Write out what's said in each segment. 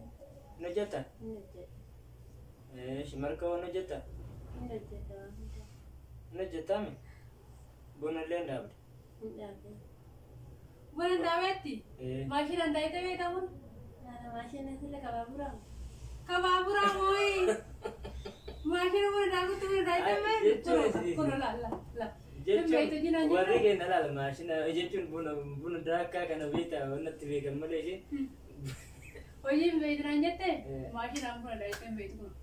hojjedha. Hin hojjettaa? Hin hojjedha. Eeshi marqa waan hojjettaa? Hin hojjedha waan hunda. Hin hojjettaa mi? Buna illee hin dhaabde? Hin dhaabde. Buna hin dhaabetti? Ee. Maashina hin daayite beektaa buna? Maashina sila kabaaburaa. Kabaaburaa mooyi. Maashina buna daakutti buna daayite beektu? Jechuun Kun la la la. Jechuun warri keenya laala maashina jechuun buna buna daakkaa kana beektaa wanti beekan malee isheen. Hojiin beektu naan jette Eh. maashinaan buna daayite hin beektu kun.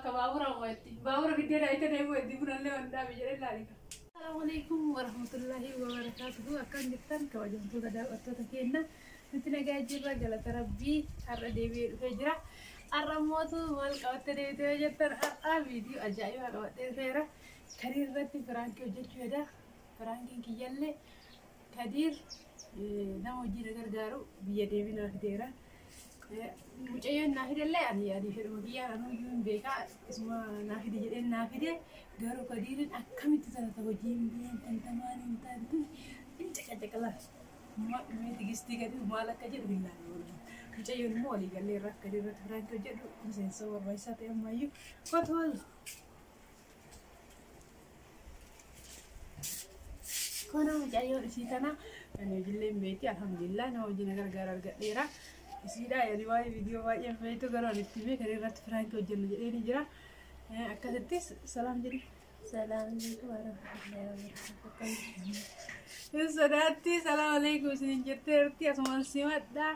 Kabaaburaa moo'etti. Baabura fiddee daayite deemu itti bunallee waan dhaabe jedhee laalika. Assalaamu alaikum warahmatullahi wabarakatuhu. Akkam jirtan kabajamtoota daawwattoota keenya. Nuti nagaa jirra galata rabbii har'a deebi'ee dhufee jira. Har'a mootu maal qabattee deebitee yoo jettan har'a viidiyoo ajaa'ibaa qabadhee dhufeera. Kadiir irratti piraankii hojjechuu fedha. Piraankiin kiyyallee Kadiir nama hojii na gargaaru biyya deebii naa fideera. Mucayyoon naa fidellee ani yaadii fedhuma kiyyaan anuu iyyuu hin beekaa isuma naa fide jedheen naa fide garuu Kadiiriin akkamitti tana ta hojii hin beekne tamaan hin taatu hin caqacaqala. Mee tigistii gadi maal akka jedhu hin laalle. Mucayyoon immoo walii gallee irraa akka irratti piraankii hojjedhu miseensa barbaachisaa ta'e ammayyuu kootu wal. Kana mucayyoon isii tana ani hojiillee hin beekti alhamdulillah nama hojii na gargaaru argadheera. Isiidha ani waa'ee viidiyoo baay'ee hin beektu garuu ani itti himee kan irratti piraankii hojjennu jedhee ni jira. Akkasittis salaam jedhi. Salaam alaikum warahmatullahi wabarakatuh. Hin sodaatti salaam alaikum isiniin jetteerti asumaan simadha.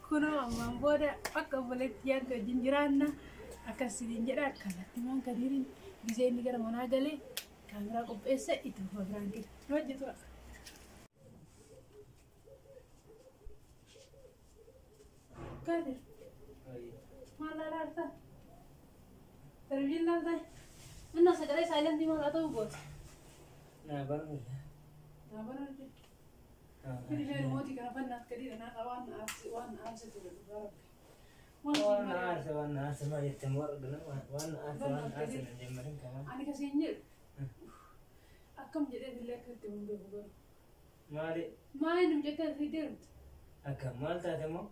Kunoo ammaan booda akka obboleetti yaadde wajjin jiraanna. Akkas isiniin jedha kallattimaan Kadiiriin gisee inni gara manaa galee kaameraa qopheesse itti fufa piraankiin. Nu hojjetu. Kadir, maal laalaa jirta? Televizyiin laaltaa? Innaa sagalee saayilantii maal haa ta'u goota? Naa barbaada. Naa barbaade. Fidi mootii kana fannaaf Kadiira naa waan na aarse waan na aarse ture dhugaa rabbi. Waan na aarse waan na aarse maal jettee moo argina waan na aarse waan na aarse na jemmarin kanaa. Ani kasiin jedhu akkam jedhee illee akka itti hin beeku garuu. Maali Maali nu jettee asii deemtu? akka maal taate moo?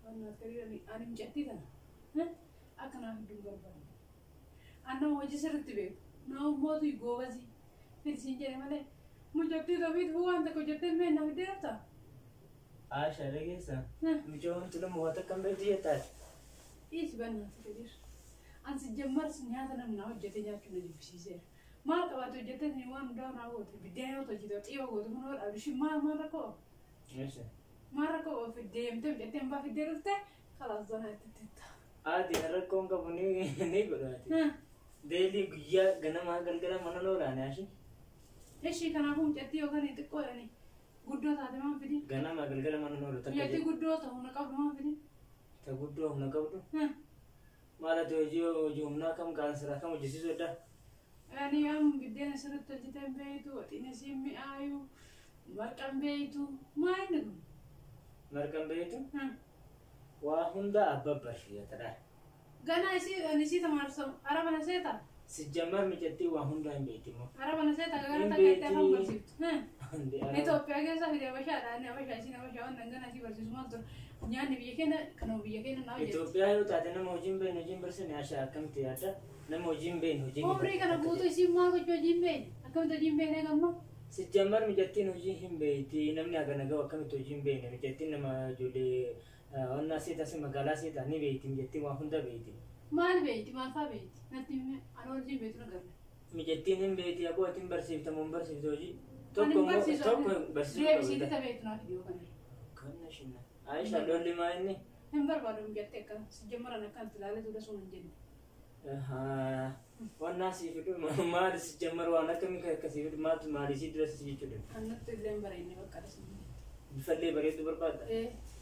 Fannaaf Kadiira ani mucattii tana akka naaf hedduu hin barbaanne. Ani nama hojii sirriitti beeku. Nama mootii goobazii fidi siin jedhe malee mucattii tofiit waan tokko jettee mee naaf deemta? Aasha dhageessa. Mucayyoon tuluma waan takka hin beektu jettaati. Dhiisi bannaaf Kadiir. Ani si jammars nyaata namni naa hojjete nyaachuu na jibbisiiseera. Maal qabaate hojjettee ni waan hundaa naa goote biddeen yoo tolchite xiyoo goote kun yoo dhaabde ishii maal maal rakkoo qaba? Maal rakkoo qaba fiddee deemtee mucattii hambaa fiddee dhufte kalaas zonaa itti titta. Ati rakkoon qabu ni ni godhaati. Deelii guyyaa ganamaa galgala mana loolaani ashi. Ishii kanaafuu mucattii yookaan xiqqoodhani guddoo taate maan fidin? Ganamaa galgala mana loolu takka Mucattii jedhu. guddoo ta'u humna qabdu maan fidin? Ta guddoo humna qabdu. Maal ati hojii hojii humnaa kam kaansiraa kam hojjisiisuu edda? Ani am biddeen asirratti hojjetee hin beektu, waxiin isiin mi'aayu, marqa hin beektu. Maal inni kun? Marqa hin beektu? Waa hunda abba barsiifatadha. Ganaa isii ani isii tamaarsa araba na seeta? Sijjammar mucattii waa hunda hin beekti immoo. Araba na seeta gara Hin takka itti afaan beekti. barsiiftu. Hindi araba. Itoophiyaa keessa fide Habashaadha. Inni Habashaa isiin Habashaa waan ganaa isii barsiisu maal ture? Nyaanni biyya keenya kanuma biyya keenya naa hojjetti. Itoophiyaa yoo taate nama hojii hin beekne hojii hin barsiisne ashaa akkamitti yaadda? Nama hojii hin beekne hojii hin Umrii kana guutuu isiin maal gochuu hojii hin beekne? Akkamitti hojii hin beekne gamma? Sijjammar mucattiin hojii hin beekti namni hagana gahu akkamitti hojii hin beekne mucattiin nama ijoollee onnaa seeta si magaalaa seeta ni beekti mucattiin waa hunda beekti. Maal beekti? Maal fa'aa beekti? Natti himi. Ani hojii hin beektu na garre. Mucattiin hin beekti aboo ati hin barsiifta moo hin barsiiftu hojii? Ani Tokko hin immoo barsiisu. tokko barsiisuu Deebisiiti qabda. ta beektu naa fidi yookaan. Kanna shinna. Aisha lolli maa inni? Hin barbaadu mucattii akkana. Sijjammaran akkanatti ilaalee ture sun hin jenne. Wannaa sii fidu maali sijjammar waan akkamii akka sii fidu maaltu maali sii dura si jechuudha. Annatti illee hin bareedne bakka dhas. Bifallee bareedduu barbaadda.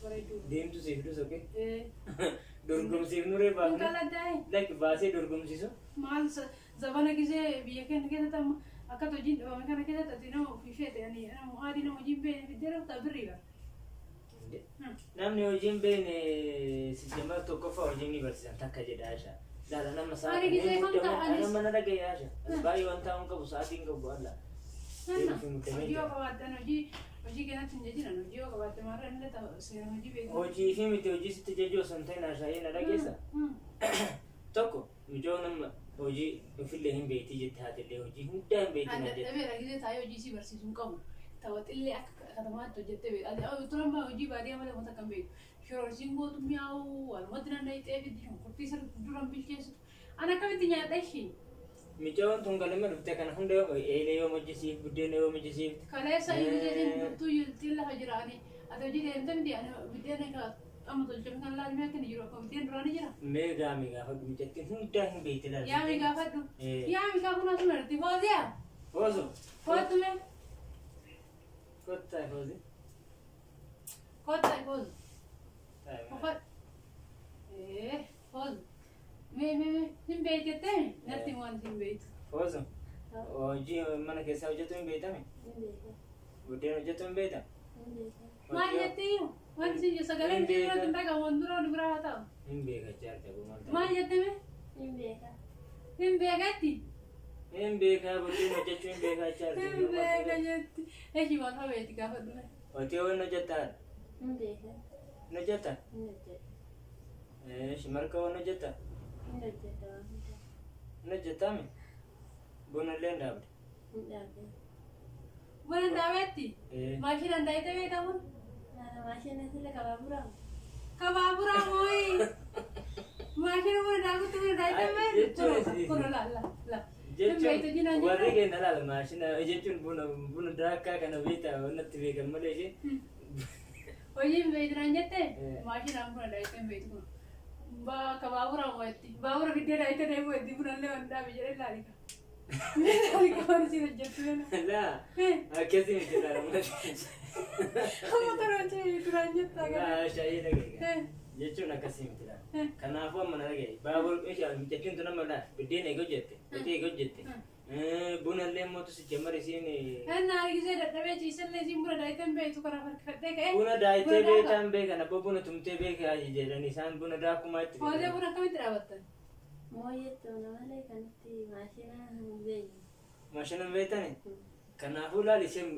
Bareedduu. Deemtu sii fidu soqee. Dorgomsiifnu ree baafne. Hin qaladaa'e. Lakki baasee dorgomsiisu. Maal zabana gisee biyya keenya keessatti amma akka hojiin dhabame kana keessatti ati nama ofii feete ani nama adii nama hojii hin beekne fiddee dhufta birrii bara. Namni hojii hin beekne sijjammar tokkoffaa hojii ni barsiisan takka jedha Aisha. Laala nama Ani gisee sa'aatii kan ta'anis- nama na dhagaye Aisha. As baay'ee waan taa'uun qabu sa'aatiin qabu alla. Hojii yoo qabaattan hojii Hojii kanatti hin jiran hojii yoo qabaatte maarra inni seera hojii beeku. Hojii fi miti hojii sitti jajuu osoo hin ta'in haasa'ee na dhageessa. Tokko mucoo nama hojii ofillee hin beektii jette haatillee hojii hundaa hin beektii Ani na jette. dadhabeera gisee taa'ee hojii si barsiisuu hin qabu. Taphaxillee akka katamaatti hojjettee beeku. Turan hojii baadiyyaa malee wanta kan beeku. Shororsiin gootu mi'aawu walumatti danda'ee fiddi shunkurtii sirriitti duran bilcheessitu. Ani akkamitti nyaadha ishee? Mucoon tun galma dhufte kana hunda yoo eelee yoo hojjisiif buddeena yoo hojjisiif. Kaleessa iyyuu dhuftuu yiltiin lafa jiraani. Ati hojii deemte miti ani buddeena amma tolchame kan laalmee akka inni jiru akka buddeen duraanii jira. Mee gaami gaafadhu mucattiin hundaa hin beekti laala. Yaami gaafadhu. Yaami gaafadhu asuma irratti fooziyaa. Foozu. Kootu mee. Kottaa foozi. Kottaa foozu. Uffadhu. Foozu. Mee mee mee hin beektettee natti waan hin beektu. Foozu. Hojii mana keessaa hojjetu hin beektame? Buddeen hojjetu hin beekta? Maal jettee iyyuu? Wanti isin sagaleen irratti hin dhagahamu waan dura nu biraa haa ta'u. Hin beeka jaarta maal ta'e? Maal jettee mee? Hin beeka. Hin beekatti? Hin beeka buddeen hojjechuu hin beeka jaarta. Hin beeka jetti. Eeshi maal fa'aa beekti gaafa dhufe? Hojii waan hojjettaa? Hin beeka. Hin hojjetta? Hin hojjedha. Eeshi marga waan hojjetta? Hin hojjedha waan hundaa. Hin hojjettame? Buna illee hin dhaabde? Hin dhaabde. Buna hin dhaabetti? Maashinaan daayitee beekamu? Maashina sila kabaaburaamu. Kabaaburaamu. Maashina buna daakutti buna daayitee beekamu? Kun la la la. Jechuun warri keenya laala maashina jechuun buna daakkaa kana beektaa wanti beekan malee ishee. Hojiin beeknaan jettee maashinaan buna daayitee beektu kun. Kabaaburaamu jetti. Baabura fiddee daayitee deemu jetti bunallee waan dhaabe jedhee laalika. Laalika waan isin hojjettu. Laa akkasii miti laala. Amma tola duraan jettaa gara. Laa shaayii dhagaye. Jechuun akkasii miti laala. Kanaafuu amma na dhagaye. Baabura jechuun tun amma laa biddeen eega hojjette. Hojii eega hojjette. Buna illee mootu si jammar isiin. Ennaa argisee dadhabee ciisallee isiin buna daayiteen beektu karaa harkifadhee ka'ee. Buna daayitee beektaan beekan abbaa buna tumtee beekaa jedhan isaan buna daakumaa itti. Hootee buna akkamitti dhaabattan? Mooyyettoo malee kanatti maashina hin beeknu. Maashina hin beektani? Kanaafuu laal isheen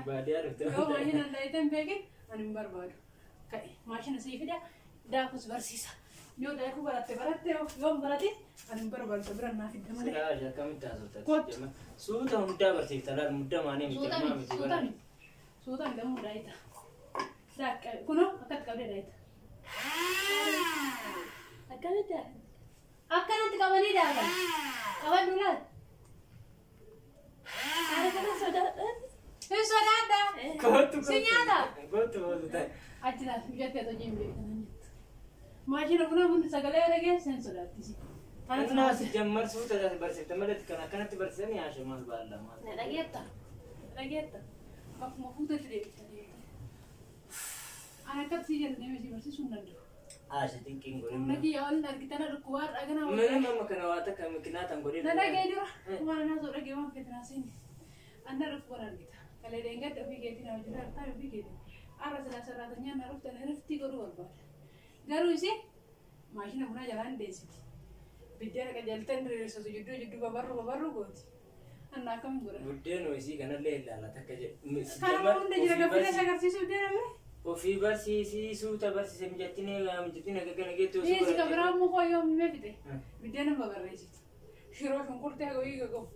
baadiyyaa dhufte. Yoo maashina daayitee hin beekin ani hin barbaadu. Ka'e maashina sii fida daakus barsiisa. Yoo daakuu baratte baratte yoo hin baratin ani hin barbaadu bira naa fidda malee. Silaa akkamitti haasofta? Suuta hundaa barsiifta laal mudda maanii miti ammaa miti bara. Suuta miti ammoo daayita. Kunoo akkatti qabdee daayita. Akkamitti? Akkanatti qabanii daakan. Qabadhu laal. Haala kana sodaadhaan. Hin sodaadha. Kootu. Si nyaata. Kootu kootu ta'e. Achi laal mijattee hojii hin beektan jettu. Maashina buna bunni sagalee yoo dhageesse hin sodaattisi. Innaa si jammar suuta barsiifta malee kan akkanatti barsiisanii haasha maal baalla maal. Na dhageetta. Dhageetta. Bakkuma fuutetti deebita. Ani akkatti si jedhu deemee si barsiisuu hin danda'u. Haasha dinqiin godhin. Humna kiyya ol argitana dhukkubaa dhagana. Mana nama kana waa takka mikinaataan godhin. Na dhagee dura. Waan naa soo dhagee waan feetinaa seeni. Anna dhukkubaan argita. Kalee deengadda ofii keetiin hojii hartaa ofii keetiin. Arra silaa sarraatanyaan na dhuftan irratti godhuu barbaada. Garuu ishee maashina bunaa jalaan deessiti. Biddeen qajeeltee diriirsitu jidduu jidduu babarru babarru gooti. Anna akkamiin godha? Buddeen isii kanallee ilaala takka jedhu. Kanuma hunda jira gabbina agarsiisuu biddeen amre? Ofii barsiisii suuta barsiise mijattiin mijattiin akka kana geettu osoo Dhiyeessi ka biraa immoo koo yoo mimmee fide biddeen nama barreessitu. Shiroo shunkurtii haga wayii gagahu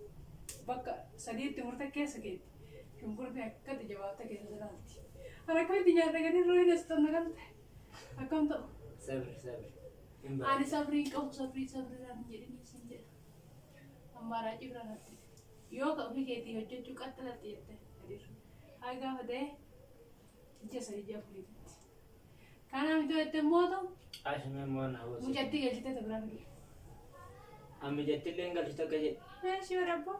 bakka sadiitti murte keessa keetti. Shunkurtii akkatti jabaatta keessa jiraatti. Ana akkamitti nyaata gadi ruuyin as xanna galte. Akkam ta'u? Sabri sabri. Ani sabrii hin qabu sabrii sabrii hin jedhini sin jedha. Ammaaraacii bira natti. Yoo ka ofii keetii hojjechuu qaxxalatti jette gadiru. Haa gaafa ta'e ija sadii ija afuriitti. Kanaaf iddoo itti immoo Ashimee immoo na hawwasa. mucattii galchitee ta biraa fide. Amma jettillee galchitu akka jedhe. Eeshi warabbo.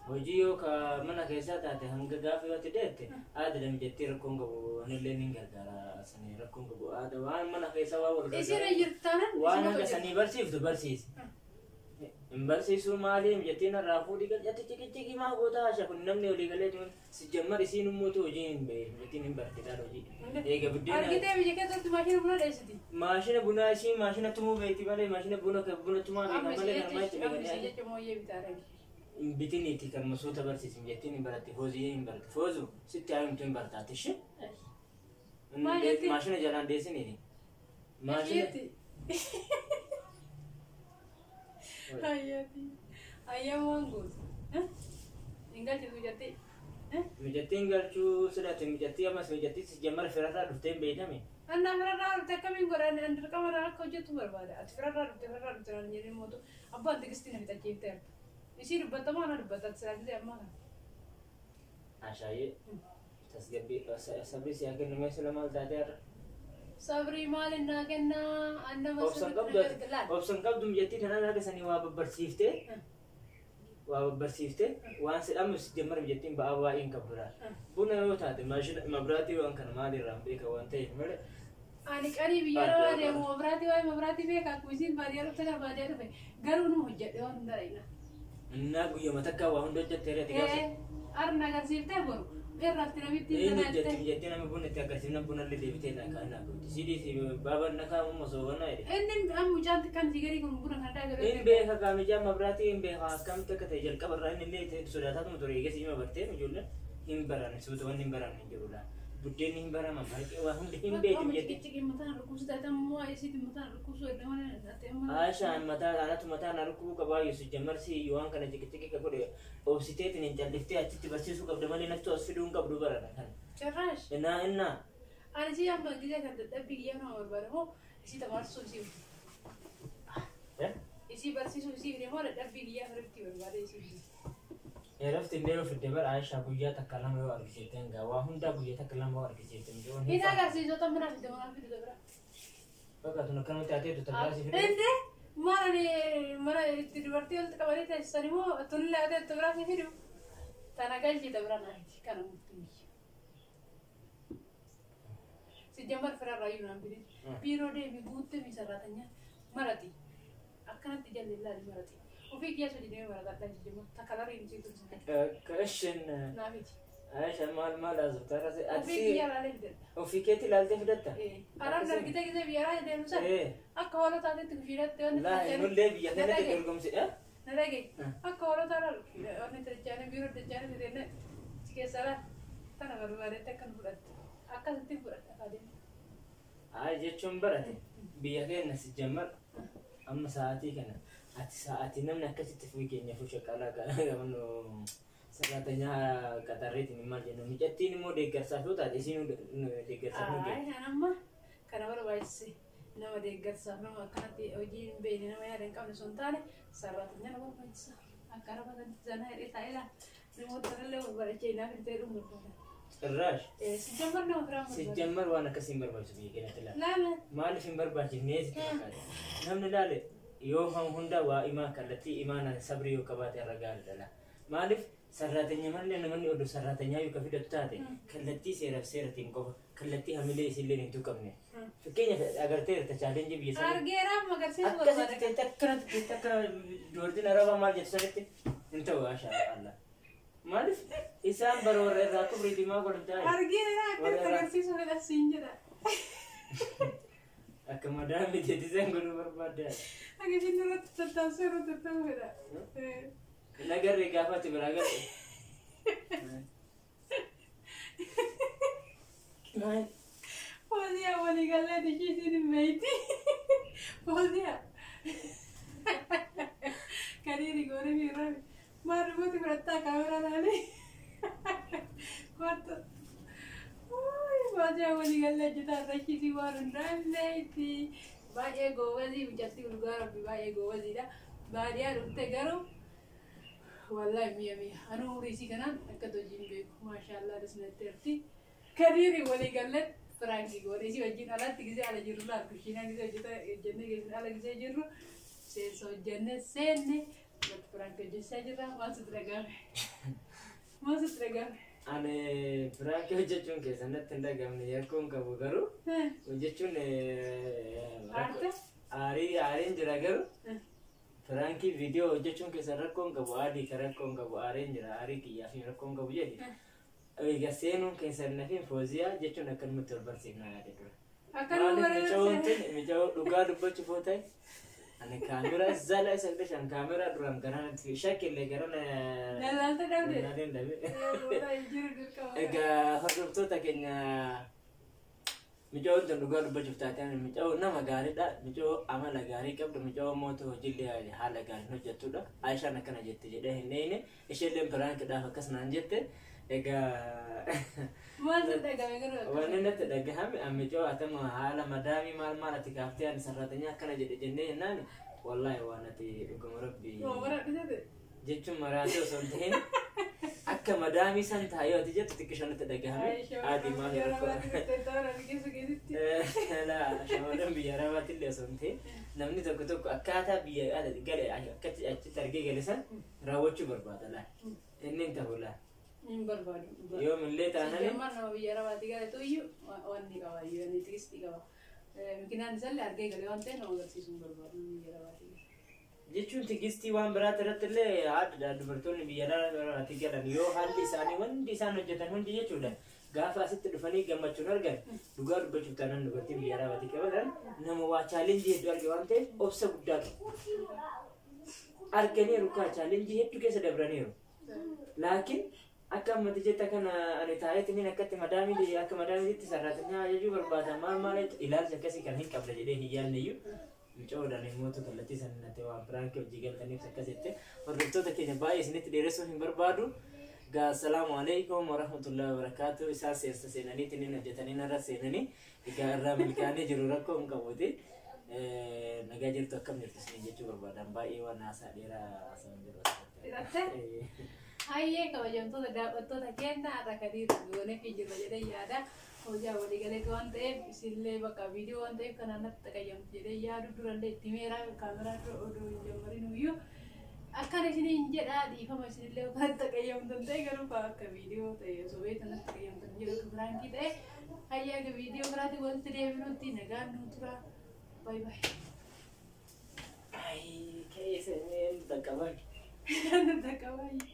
Hojii yoo ka mana keessaa taate hanga gaafa yoo deette aada mijattee rakkoon qabu anillee ni gargaara sanii rakkoon qabu aada waan mana keessaa waan wal Isin jirtaanan waan hanga sanii barsiiftu barsiisi. Hin barsiisuu maali mijattiin irraa fuudhii galchatti ciki ciki maa goota haasha kun namni olii galee tun si jammar isiin immoo hojii hin beeku mijattiin hin barte daal hojii. Eega buddeena. Argitee biyya keessatti maashina buna dheessiti. Maashina bunaa isiin maashina tumuu beekti malee maashina buna buna tumaa beekan malee kan maal itti Amma beekan. jechuun mooyyee bitaadha. Bitiniiti kan masoota barsiisin jettiin hin baratti, foozii hin baratti. Foozu sitti haayumtu hin bartaati ishee. Maal jetti? Maashina jalaan deessiniiti. Maashina. Isheetti. Hayyaati. Hayyama waan gootu. Hin galchitu jettee. Mijattiin galchuu sidaati mijattii ammas mijattii si jammar firarraa dhuftee hin beekame. Annaa firarraa dhufte akkamiin godhan an dirqama irraa akka hojjetu barbaada. Ati firarraa dhufte firarraa dhufte naan jedhee mootu abbaan tigistii na fixachiifte erga. Ishii dubbatamaa na dubbata ati silaa ammaa kana. Ashaayyee tasgabbii sabrii si haa kennu mee sila maal taatee har'a? Sabrii maaliin naa kennaa an nama Obsan qabdu ati obsan qabdu mijattii kanaan harka sanii waa babbarsiiftee waa babbarsiiftee waan sidhamu si jammar mijattiin ba'aa baay'ee hin qabdu laal. Buna yoo taate maashina mabraatii waan kana maalirraan beeka waan ta'eef malee. Ani qarii biyya namaa deemu mabraatii waa'ee mabraatii beeka akkuma isiin baadiyyaa dhufte kana baadiyyaa dhufe garuu nu hojjedhe waan hunda dhayna. Innaa guyyama takka waa hunda hojjettee reeti gaafa. Arna agarsiiftee boru irratti namitti Inni hojjetti mijattii nama buna itti agarsiifna bunallee deebitee naa kaan naa gooti. Sidii baaban na kaamu osoo wanaa jedhe. Inni amma mucaan xiqqaan sigarii kun buna kana daagaa Hin beeka kaamijaa mabraatii hin beeka akkamitti akka ta'e jalqaba irraa inni illee sodaataatuma ture eegas ima bartee ijoolleen hin baran suuta wanni hin baran hin jiru laa. Buddeenni hin barama marqee waa hundi hin beeku jetti. Aashaan mataa anatu mataa na rukkubuu qabaa Yusuf jammarsi waan kana ciqiciqi ka godhe obsiteetiin hin calliftee achitti barsiisuu qabda malee naftu as fiduu hin qabdu barana kana. Cirraash. Innaa innaa. Ani si amma gisee kan dadhabbii kiyyaa nama barbaada moo isii tamaarsisuu isii isii barsiisuu isii moo dadhabbii kiyyaa sirriitti barbaada isii. Rafti illee yoo fidde bara Aishaa guyyaa takka lama yoo argisiifte hangaa waa hundaa guyyaa takka lama yoo argisiifte mijoon Hin agarsiisota mana fidde mana fidde bira. Bakka tun akkanumatti taateetu tabbaasii fidde. Inde mana mana itti dubartii walitti qabanii teessisan immoo tunillee ate biraa si fidu. Tana galchite bira naati kana murtii biyya. Si jammar firarraa iyyuu naan fidin. Biiroo deemi guuttee misarraatanya marati. Akkanatti jalli ilaali marati. Ofii kiyyaa hojii deemee maratadha jijjiirama. Takka lariin isii tursiise. Kashin Naafiti. Aishaa maal maal haasoftaa rase Ofii kiyyaa ilaalee fidadha. Ofii keetti ilaaltee fidatta? Araan argite gisee biyya alaa deemu sana akka hoolota taatetti kushiidhaatti wanni Laa nullee biyya kanatti dorgomsi. Na dhagaye. Akka hoolota wanni dachaanii biiroo dachaanii fidenne si keessaa laal tana barbaadetti akka nu fudhatte. Akkasitti fudhadha kaadhimma. Haa jechuun barate biyya keenya si jammar amma sa'aatii kana ati sa'aatii namni akkasitti furii keenya fuusha qalaa qabnu saraatanyaa qaxarreetiin maal jennu mucattiin immoo deeggarsaaf yoo taate isiin deeggarsaaf nu Ayi kan amma kana barbaachise nama deeggarsaaf nama akkanatti hojii hin beekne nama yaada hin qabne sun taane saraatanyaa nu barbaachisa. Akka araba sanatti zanaa hidhee taa'ee laal namoota kanallee barbaachee naaf hin ta'e dhumu barbaada. Cirraash. Sijjammar nama firaan Si barbaada. jammar waan akkasii hin barbaachisu biyya keenyatti laala. Laala. Maaliif hin barbaachifnee sitti fakkaata? Namni laale yoo hunda waa imaa kallattii imaanaan sabrii yoo qabaate irra gaariidha laala. Maaliif sarraatanya malee namni oduu sarraatanyaa yoo ka fidatu taate kallattii seeraaf seeratiin qofa kallattii hamilee isiillee hin tuqamne. Fakkeenya agarteerta chaalenjii biyya sanii. Argeera amma agarsiisu Akkasitti barbaada. teettee akkanatti teettee akkana dubartiin arabaa maal jettu sanitti hin ta'u maashaa Allah. Maaliif isaan bara warra irraa kubrii diimaa godhan taa'e. Argeera akkatti agarsiisu fedha siin jedha. Akka madaamii teetiseen godhuu barbaadde. Akka isheen irratti tattaansuu irratti tattaamu fedha. Nagarree gaafa ati biraa galte. Maal? Fooziyaa walii gallee ishii isiin hin beeyti. Fooziyaa. Kadiiri goone miirrame. Maal dhuguuti fudhattaa kaameraa laalee. Kottu. Fooziyaa walii gallee hojjetaa irra ishiitii waan hundaa hin beeyti. Baay'ee goobazii mucattii dhugaa rabbi baay'ee goobaziidha. Baadiyyaa dhufte garuu wallahi mi'a mi'a. Anuu umurii isii kanaan akka hojii hin beeku. Maashaallah dasnatteerti. Kadiiri walii gallee firaankii goone isii wajjin alatti gisee ala jirru laal kushiinaa gisee hojjeta hojjennee geessine ala gisee jirru seensa hojjennee seenne irratti firaankii hojjechaa jirra. Maal sitti dhagahame? Maal sitti dhagahame? Ani piraankii hojjechuun keessan natti hin dhagahamne yakkoon qabu garuu hojjechuun Aarte? aarii aariin jira garuu piraankii viidiyoo hojjechuun keessan rakkoon qabu aadii ka rakkoon qabu aariin jira aarii kiyyaa fi rakkoon qabu jedhi. Egaa seenuun keessan nafiin fooziyaa jechuun akkanumatti wal barsiifnaa yaade dura. Akkanuma Maaliif barbaachise. micaa'oon dhugaa dubbachuuf yoo ta'e Ani kaameraa zala isa shan kaameraa duraan garana shakkillee garana. Lallaalta dhabde. Lallaaleen dhabe. Jiru dirqama. Egaa hordoftoota keenya, mucayyoon tun dhugaa dubbachuuf taateen mucayyoo nama gaariidha. Mucayyoo amala gaarii qabdu, mucayyoo mootii hojiillee haala gaariin hojjettudha. Aishaan akkana jette jedhee hin eeyne. Isheelleen prank-iidhaaf akkas naan jette. Egaa Maal sitti dhagahame garuu? Wanni natti dhagahame mucayyoo atama haala madaamii maal maal ati kaaftee ani sarraatanya akkana jedhe jennee jennaan, wallaahi waan ati dhuguma rabbii Mara dhisate. jechuun maraatee osoo hin ta'in akka madaamii san taa'ee ati jettu xiqqisho natti dhagahame. Haati maal rakkoo shamarran biyya arabaatti illee osoo hin ta'in namni tokko tokko akkaataa biyya gale akkatti achitti argee gale san raawwachuu barbaada laal. Inni hin ta'u laal. Hin barbaadu. Yoomillee taanani Jammaan nama biyya arabaatti gale iyyuu wanni qaba iyyuu inni tikstii qaba. Mikinaan isallee argee galee waan ta'eef nama agarsiisuu hin barbaadu biyya arabaatti gale. Jechuun tigistii waan biraati irratti illee haadha dubartoonni biyya arabaatti galan yoo haalli isaanii wanti isaan hojjetan hundi jechuudha. Gaafa asitti dhufanii gammachuun argan, dhugaa dubbachuuf taanaan dubartii biyya arabaatti qabatan nama waa challenge hedduu arge waan ta'eef obsa guddaa qabu. Arganiiru kaa, challenge hedduu keessa dabraniiru. Laakiin akka ammatti jetta kana ani taa'eetiin akkatti madaamii akka madaamiitti sarraatinyaa ajajuu barbaada maal maal ilaalcha akkasii kan hin qabne jedhee hin yaadne iyyuu mucaa'uudhaan immoo kallattii sana waan prank hojii galtaniif akkas jette. Hordoftoota keenya, baay'ee isinitti dheeressuu hin barbaadu. Gaa assalaamu alaikum warahmatullahi wabarakatuh. Isaan seensa seenaniitiin hin hojjetanii narra seenanii egaa irraa milkaa'anii jiru, rakkoo hin qabuuti. Nagaa jirtu, akkam jirtu isin jechuu barbaadan, baay'ee waan haasaa dheeraa haasa'an jiru. Hidhattee? Hayyee, kabajamtoota daawwattoota keenya, har'a kadiir goonee fi jirra jedhee yaada. Hojii walii galeetu waan ta'eef isinillee bakka viidiyoo waan ta'eef kanaan natti xaqayyamtu jedhee yaadu durallee itti meeraa kaameraa dura odoo hin jammarin iyyuu akkana isiniin jedhaa, dhiifama isinillee kan xaqayyamtan ta'e, garuu akka viidiyoo ta'e osoo beektan natti xaqayyamtan jedhu akka prank ta'e. Hayyaa, akka viidiyoo biraatti walitti deebinutti nagaan nuu tura. Bye bye. Ay, keessa inni qaban. Takka baay'ee.